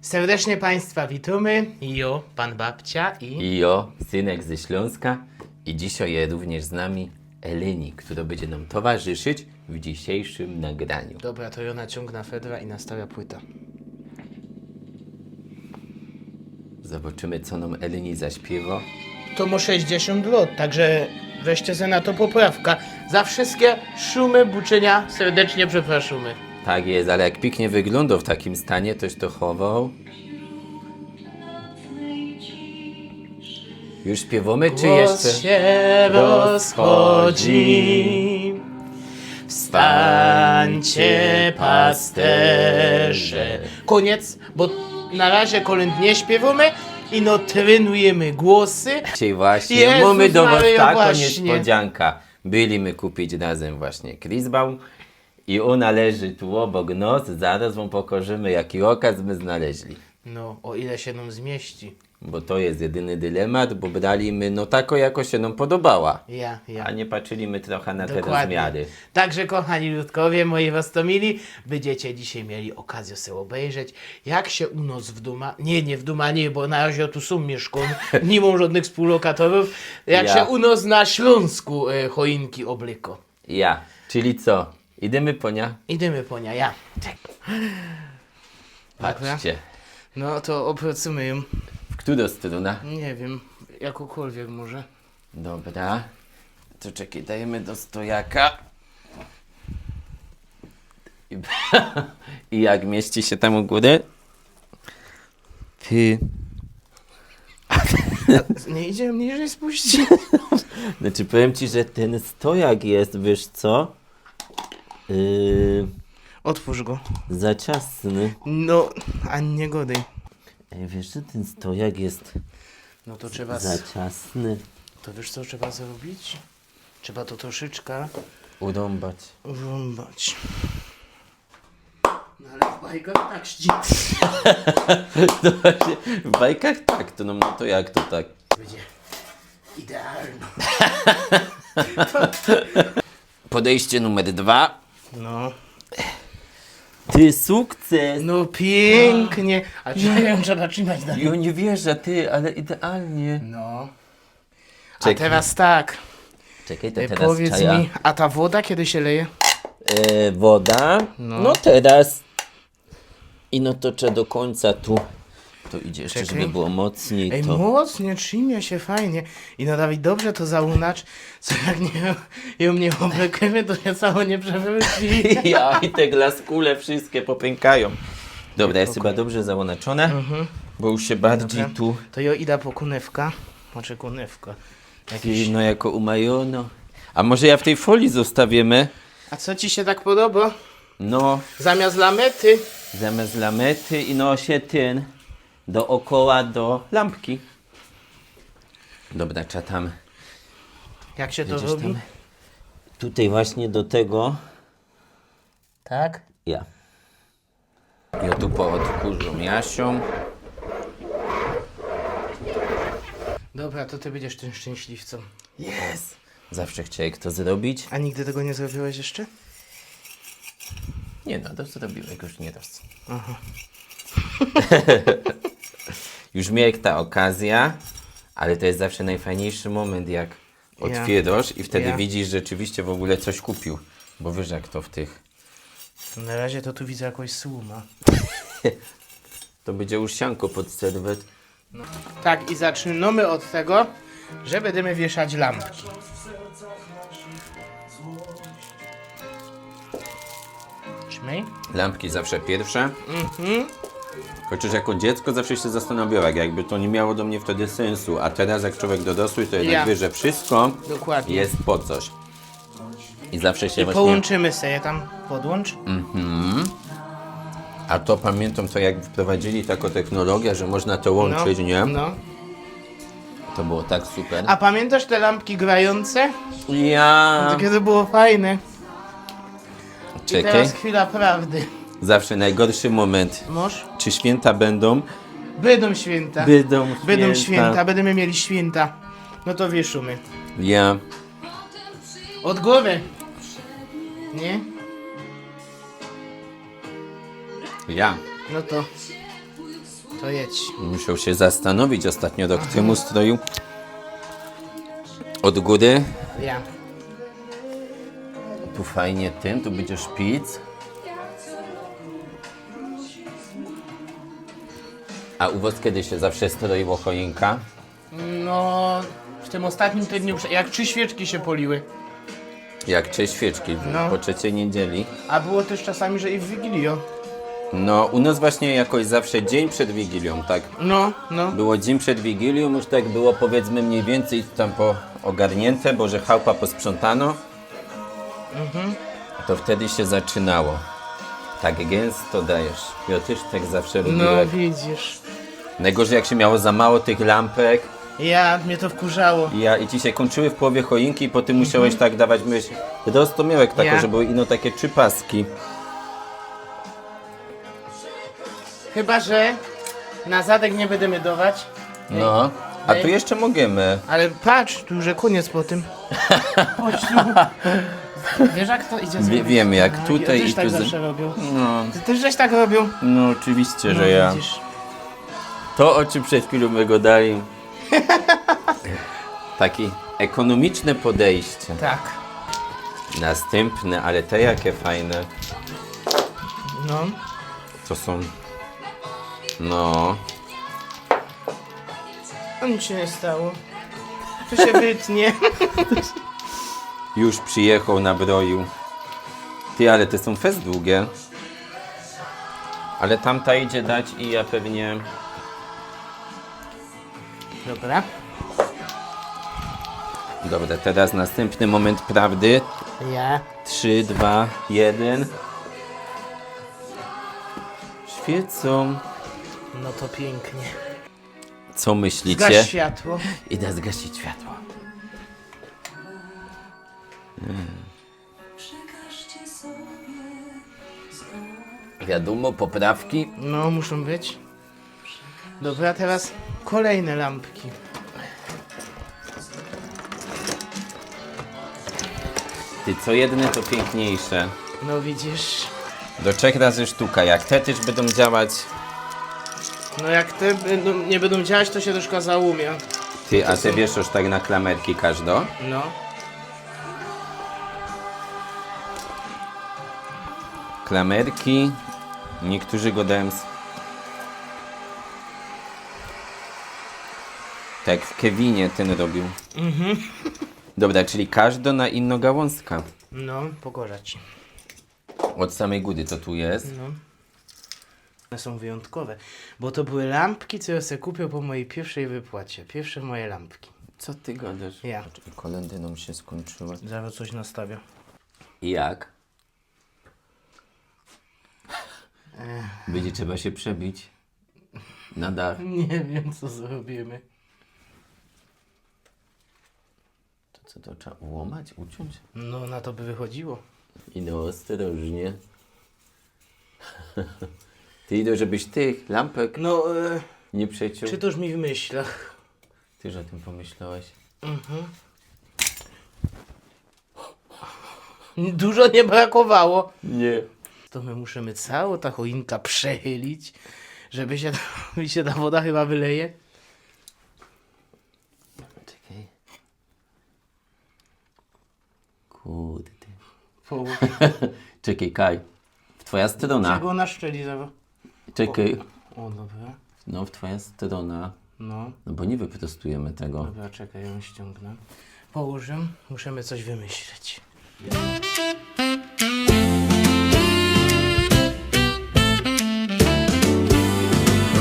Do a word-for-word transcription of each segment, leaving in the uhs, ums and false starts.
Serdecznie państwa witamy. I jo, pan babcia i I jo, synek ze Śląska. I dzisiej je również z nami Eleni, ktora bydzie nōm towarzyszyć w dzisiejszym nagraniu. Dobra, to jo naciōngna fedra i nastawia płyta. Zobaczymy, co nōm Eleni zaśpiywo. To mo sześćdziesiōnt lot, także weźcie se na to poprawka. Za wszyjske szumy, buczynia serdecznie przeproszymy. Tak je, ale jak piyknie wyglōndo w takim stanie, toś to chowoł. Już śpiywōmy, czy jeszcze? Głos się rozchodzi. Wstańcie, pasterze. Koniec, bo na razie kolynd nie śpiywōmy, ino trenujymy głosy. Dzisiej właśnie Jezus mōmy do was Maryjo, taką właśnie. Niespodzianka. Byli my kupić razym właśnie Chrisbaum. I ôna leży tu ôbok nŏs, zarŏz wōm pokŏżymy, jaki ôkaz my znaleźli. No, ô ile sie nōm zmiyści. Bo to je jedyny dylemat, bo brali my, no, tako, jako sie nōm podobała. Ja, ja. A niy patrzyli my trocha na te rozmiary. Dokładnie. Także, kochani ludkowie, moji roztōmili, bydziecie dzisiej mieli ôkazjŏ se ôbejrzeć, jak sie u nŏs w dōma, niy, niy w dōma, niy, bo na razie tu sōm miyszkōm, niy mōm żŏdnych wspōłlokatorōw, jak Ja. sie u nŏs na Ślōnsku, e, choinki ôblykŏ. Ja. Czyli co? Idymy po niã? Idymy po niã, ja. Czek. Patrzcie. No to ôbrocymy jã. W kto do strōna? Niy wiym, jakokoliwiek może. Dobra. To czekej, dajymy do stojaka. I, i jak miyści sie tam u gōry? Ty. A niy idzie niżyj spuścić? Znaczy, powiym ci, że tyn stojak je, wiysz co? Yy, Ôtwōrz go. Za ciasny. No, ani niy gŏdej. Ej, wiysz, że tyn stojak je No to trzeba za s- ciasny. To wiysz co trzeba zrobić? Trzeba to troszeczka Urōmbać. Urōmbać. No ale w bajkach tak ści- No właśnie, w bajkach tak, to no, no to jak to tak? Bydzie idealno. Podejście numer dwa. No. Ty, sukces! No piyknie! A czy jã trzeba trzimać na... Jŏ niy wierzã, ty, ale idealnie. No. A Czekej. Teroz tak. Czekej, to E, teroz powiydz czaja. Mi, a ta woda kedy sie leje? E, woda? No. No teroz. I no to trzeba do kōńca tu. To idzie jeszcze, Czekej. Żeby było mocniej. Ej, to mocnie, trzimie sie fajnie. I no Dawid, dobrze to zaōnacz. Co jak niy, jak niy ôblekymy, to sie cało niy przewrōci. Ja, i te glaskule wszyjske popynkajōm. Dobra, je chyba dobrze zaōnaczōne, mhm, bo już sie bardzij... Dobra. Tu. To jŏ ida po kōnewka. Znaczy kōnewka. Jakiś... Ty, no jako umajōno. A może ja w tyj folii zostawiymy? A co ci sie tak podobŏ? No. Zamiyast lamety. Zamiyast lamety i no sie tyn dookoła do lampki. Dobra, trzeba tam. Jak sie to robi? Tutaj właśnie do tego. Tak? Ja. Ja tu poodkurzōm Jasiōm. Dobra, to ty bydziesz tym szczynśliwcōm. Yes! Zawsze chciałech to zrobić. A nigdy tego niy zrobiłeś jeszcze? Niy no, to zrobiłech już niyroz. Aha. Już miałech ta ôkazjŏ, ale to je zawsze nojfajniejszy mōmynt, jak otwiyrŏsz i wtedy widzisz, że rzeczywiście w ôgōle coś kupiōł. Bo wiysz, jak to w tych... To na razie to tu widzã jakoś słōma. To bydzie już sianko pod serwet. No. Tak, i zaczynōmy ôd tego, że bydymy wiyszać lampki. Trzimej. Lampki zawsze piyrwsze. Mhm. Chociŏż jako dziecko zawsze sie zastanŏwiałech, jakby to niy miało do mie wtedy synsu, a teroz jak czowiek dorosły, to jednak wiysz, że wszysko je po coś. Dokładnie. I zawsze sie... I właśnie połōnczymy se je tam, podłōncz. Mhm. A to pamiyntam, to jak wprowadzili tako technologiã, że można to łōnczyć, niy? No. To było tak super. A pamiyntasz te lampki grajōnce? Ja. To kedy było fajne. Czekej. I teroz chwila prawdy. Zawsze nojgorszy mōmynt. Mosz? Czy świynta bydōm? Bydōm świynta. Bydōm świynta. Bydōm świynta, bydymy mieli świynta. No to wiyszōmy. Ja. Ôd gōry. Niy? Ja. No to. No jedź. Muszã sie zastanowić, ôstatnio rok tymu stroił ôd gōry. Ja. Tu fajnie tym, tu bydziesz pic. A u wŏs kedy sie zawsze stroiło chojynka? No, w tym ôstatnim tydniu, prze-, jak trzi świyczki sie pŏliły. Jak trzi świyczki, no. Po trzecij niydzieli. A było tyż czasami, że i w Wigiliã. No, u nŏs właśnie jakoś zawsze dziyń przed Wigiliōm, tak? No, no. Było dziyń przed Wigiliōm, już tak było, powiydzmy, mynij wiyncyj tam po-, ôgarniynte, bo że chałupa posprzątano. Mhm. To wtedy sie zaczynało. Tak gynsto dajesz. Jŏ tyż tak zawsze lubiōł. No, jak widzisz. Nojgorzyj, jak sie miało za mało tych lampek. Ja, mie to wkurzało. Ja, i ci sie kōńczyły w połowie chojynki i potym musiałeś tak dawać, myśl, roz to miałek tako, że były ino takie trzi paski. Chyba że na zadek niy bydymy dować. No, a tu jeszcze możymy. Ale patrz, tu już kōniec po tym. Chodź tu. Wiysz, jak to idzie? Wie-, wiym, jak tutaj i tu. Zawsze robiōł. No. Ty tyż żeś tak robiōł? No, ôczywiście, że ja. Widzisz. To, ô czym przed chwilōm my gŏdali. Takie ekōnomiczne podejście. Tak. Nastympne, ale te jakie fajne. No. To sōm. No. A nic sie niy stało. To sie wytnie. Już przijechał na broju. Ty, ale te sōm fest długie. Ale tamta idzie dać i ja pewnie... Dobra. Dobra, teraz nastympny mōment prawdy. Ja. Trzi, dwa, jedyn. Świecōm. No to piyknie. Co myślicie? Zgaś światło. Idę zgasić światło. Wiadōmo, poprawki. No, muszōm być. Dobra, a teraz kolejne lampki. Ty, co jedne, to piykniejsze. No widzisz. Do trzech razy sztuka. Jak te tyż bydōm działać? No jak te bydōm, niy bydōm działać, to sie troszkã załōmiã. Ty, a ty wiysz, już tak na klamerki kożdŏ? No. Klamerki. Niyktorzy gŏdajōm s-, tak w Kevinie tyn robiōł. Mhm. Dobra, czyli kożdŏ na inno gałōnzka. No, pokŏżã ci. Ôd samej gōry, co tu je. No. Ône sōm wyjōntkowe, bo to były lampki, co jŏ se kupiył po mojij piyrwszyj wypłacie. Piyrwsze moje lampki. Co ty gŏdŏsz? Ja. Patrz, i kolyndy nōm sie skōńczyły. Zarŏz coś nastawiã. I jak? Ech. Bydzie trzeba sie przebić na dach. Niy wiym, co zrobiymy. To co, to trzeba ułōmać, uciōńć? No, na to by wychodziło. I no, ôstrożnie. Ty, idzie, żebyś tych lampek niy przeciōł. No, e, czy to już mi w myślach? Tyż ô tym pōmyślałeś? Mhm. Dużo niy brakowało. Niy. To my musimy cołkõ ta chojynka przechylić, żeby sie, mi sie ta woda chyba wyleje. Czekej. Kurde. Połōż. Czekej, Kaj. W twoja strōna. Czego na szczeli zawa-, Czekej. Ô, dobra. No, w twoja strōna. No. No bo niy wyprostujymy tego. Dobra, czekej, jŏ ściōngnã. Położã, musimy coś wymyśleć.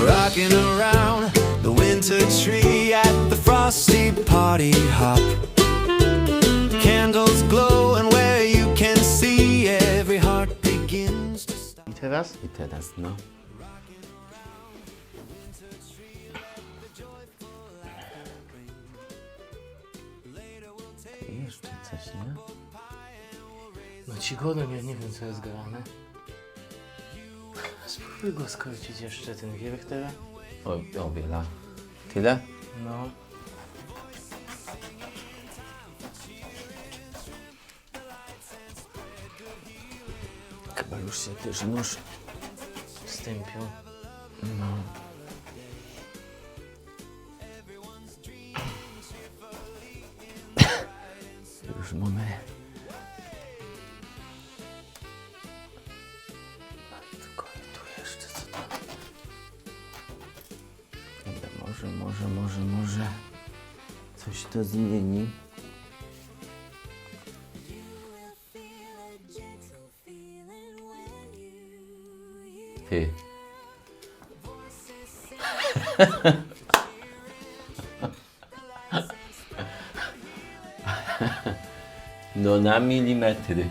Rocking around the winter tree at the frosty party hop. Candles glow and where you can see every heart begins to stop. I teraz? I teraz, no. Jeszcze coś, nie? No ci gŏdōm, jŏ niy wiym, co je grane. Sprōbuj go skroić jeszcze, tyn wierch tela. Ô, ô wiela. Tela? No. Chyba już sie tyż nōż stympiōł. No. Mamy. Matko, tu jeszcze co tam? Dobra, może, może, może, może coś to zmieni. Ty. No na milimetry.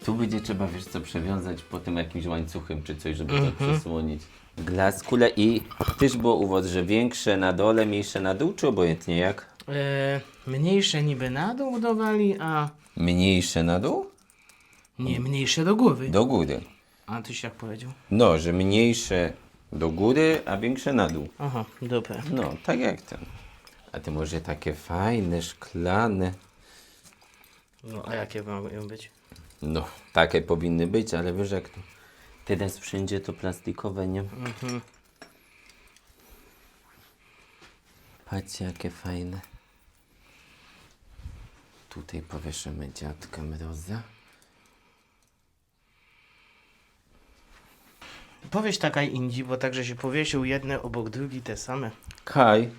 Tu będzie trzeba, wiesz co, przewiązać potem jakimś łańcuchem czy coś, żeby to przysłonić. Glaskule i też było u was, że większe na dole, mniejsze na dół, czy obojętnie jak? E, mniejsze niby na dół dawali, a... Mniejsze na dół? Nie, mniejsze do góry. Do góry. A tyś jak powiedział? No, że mniejsze do góry, a większe na dół. Aha, dobra. No, tak jak ten. A ty może takie fajne, szklane. No, a jakie mają być? No, takie powinny być, ale wiesz jak to. Teraz wszędzie to plastikowe, nie? Mhm. Patrzcie, jakie fajne. Tutaj powieszymy Dziadka Mroza. Powiesz taka indzi, bo tak, że się powiesił jedne obok drugi te same. Kaj.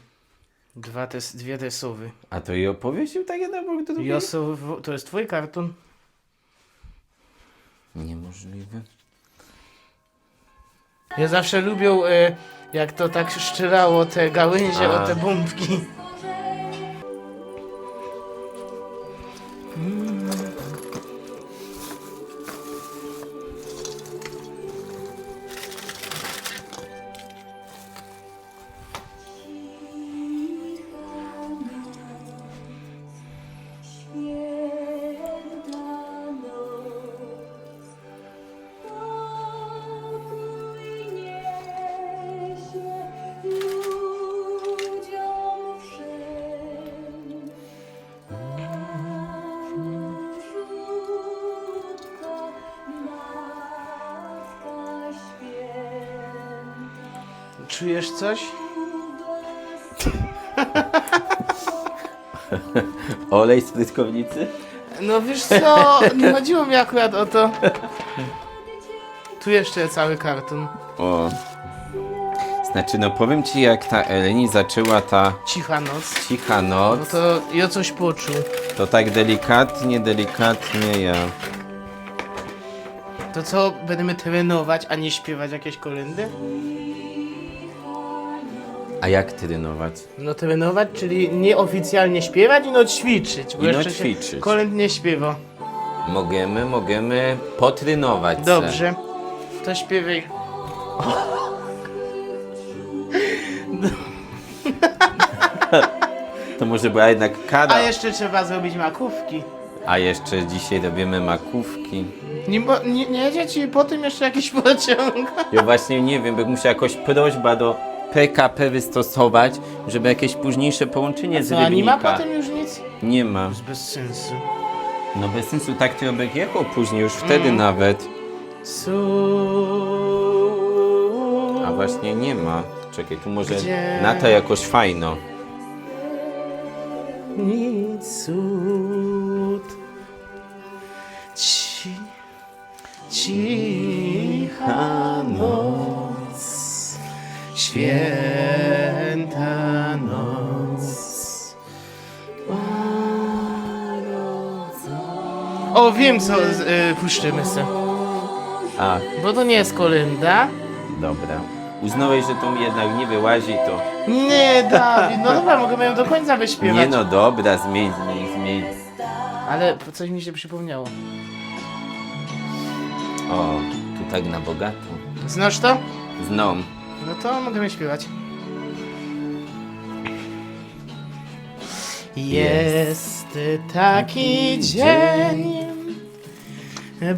Dwa te, dwie te sowy. A to i opowiesił tak jeden obok drugi? Josow, to jest twój karton? Niemożliwe. Ja zawsze lubił, e, jak to tak szczelało te gałęzie A. O te bombki. Czujesz coś? Olej z pryskownicy? No wiesz co, nie chodziło mi akurat o to. Tu jeszcze cały karton. O. Znaczy, no powiem ci, jak ta Eleni zaczęła ta Cicha noc. Cicha Noc, No to ja coś poczuł. To tak delikatnie, delikatnie ja. To co, będziemy trenować, a nie śpiewać jakieś kolędy? A jak trenować? No trenować, czyli nieoficjalnie śpiewać, no ćwiczyć, bo Ino jeszcze ćwiczyć. Się kolęd nie śpiewa. Możemy, możemy potrenować se. Dobrze. To śpiewaj. To może była jednak kara. A jeszcze trzeba zrobić makówki. A jeszcze dzisiaj robimy makówki. Nie, bo- nie, nie jedzie ci po tym jeszcze jakiś pociąg? Ja właśnie nie wiem, bym musiał jakąś prośbę do P K P wystosować, żeby jakieś późniejsze połączenie z Co, a nie ma Rybnika. Potem już nic? Nie ma. Bez sensu. No bez sensu, tak to ja bym jechał później, już wtedy Mm. nawet. Su. A właśnie nie ma. Czekaj, tu może Gdzie? Na to jakoś fajno. Nic cud. Ci, cicha noc, święta noc. O, wiem co, z- y, puszczymy se. A, Bo to nie jest kolenda. Dobra. Uznałeś, że to mi jednak nie wyłazi, to... Nie, Dawid, no dobra, mogę ją do końca wyśpiewać. Nie no, dobra, zmień, zmień, zmień. Ale coś mi się przypomniało. O, tu tak na bogato. Znasz to? Znam. No to możemy śpiewać. Jest taki dzień,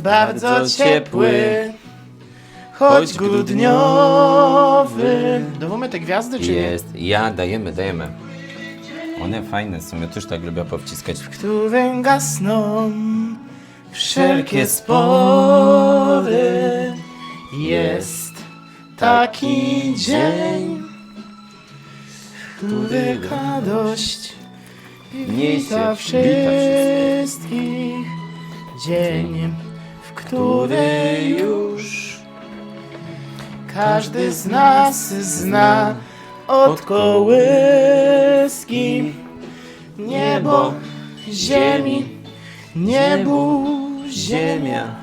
bardzo ciepły, choć grudniowy. Dawamy te gwiazdy, czy nie? Jest. Ja, dajemy, dajemy. One fajne są, ja też tak lubię powciskać. W którym gasną wszelkie spory. Jest taki dzień, w którym radość Niesiesz, wita wszystkich. Dzień, w który już każdy z nas zna od kołyski. Niebo, ziemi, niebu, ziemia.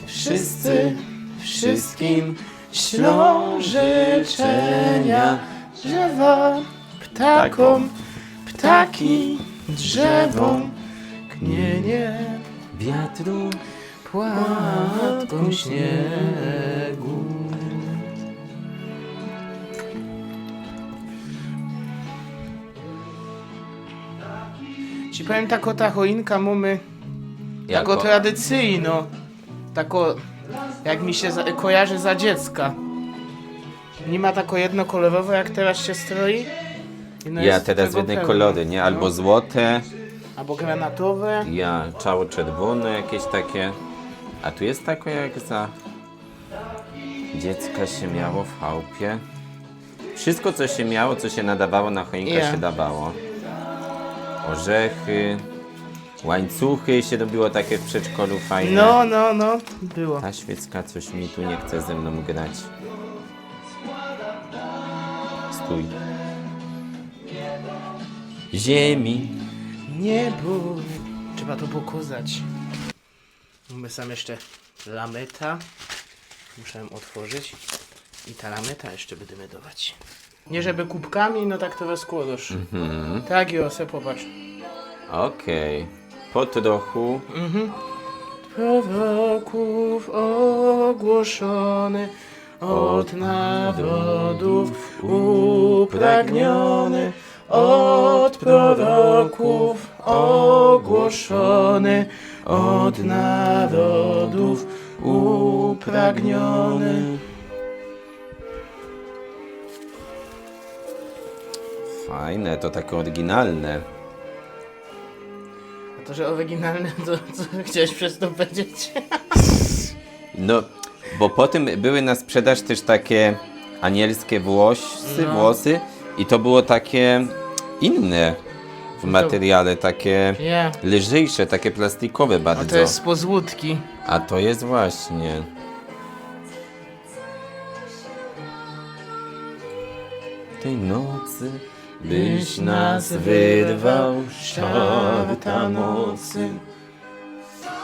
Wszyscy, wszystkim ślą życzenia. Drzewa, ptakom, ptaki, drzewom. Knienie wiatru, płatkom śniegu. Ci powiem tak, o ta choinka mamy jako tradycyjno, tako jak mi się za, kojarzy za dziecka. Nie ma tako jednokolorowo, jak teraz się stroi. I no Ja jest teraz tego jedne pełno. Kolory, nie? Albo No. Złote, Albo granatowe. Ja, czało czerwone jakieś takie. A tu jest tako jak za dziecka się miało w chałupie. Wszystko, co się miało, co się nadawało na choinkę, Ja. się dawało. Orzechy, łańcuchy się robiło takie w przedszkolu fajne. No, no, no, było. Ta świecka coś mi tu nie chce ze mną grać. Stój. Ziemi. Niebo. Trzeba to pokazać. Mamy sam jeszcze lameta. Muszę ją otworzyć. I ta lameta jeszcze będziemy dawać. Nie żeby kubkami, no tak to rozkładasz. Mhm. Tak, jo, se popatrz. Okej. Po trochu. Mhm. Proroków ogłoszony, od narodów upragniony, od proroków ogłoszony, od narodów upragniony. Fajne, to takie oryginalne. A to, że oryginalne, to co chciałeś przez to powiedzieć? No, bo potem były na sprzedaż też takie anielskie włosy, No. włosy i to było takie inne w To materiale, takie Ja. lżejsze, takie plastikowe A bardzo. to jest z pozłótki. A to jest właśnie. Tej nocy byś nas wyrwał z czarta mocy.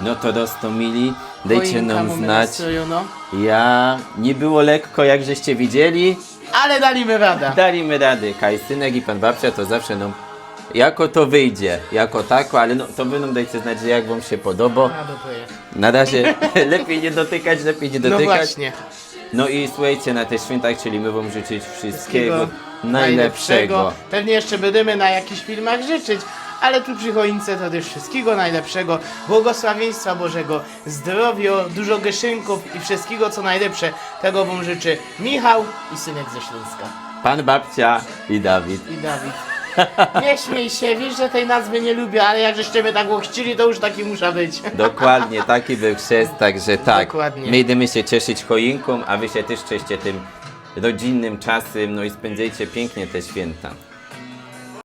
No to dostomili, dejcie Choinka nam mamy znać. Nastrojono. Ja, nie było lekko, jak żeście widzieli. Ale dali my radę. Dali my rady. Kaj synek i pan babcia to zawsze nam jako to wyjdzie, jako tako, ale no to wy nam dejcie znać, jak wam się podoba. A, do pojazdu. Na razie lepiej nie dotykać, lepiej nie No dotykać. właśnie. No i słuchajcie, na tych świętach chcieli my wam życzyć wszystkiego Wszystkiego najlepszego. najlepszego. Pewnie jeszcze będziemy na jakichś filmach życzyć, ale tu przy choince to też wszystkiego najlepszego, błogosławieństwa Bożego, zdrowia, dużo geszynków i wszystkiego co najlepsze. Tego wam życzy Michał i synek ze Śląska. Pan babcia i Dawid. I Dawid. Nie śmiej się, wiesz, że tej nazwy nie lubię, ale jak żeście mnie tak ochrzcili, to już taki muszę być. Dokładnie, taki był chrzest, także tak. Dokładnie. My idziemy się cieszyć choinką, a wy się też cieszcie tym rodzinnym czasem, no i spędzajcie pięknie te święta.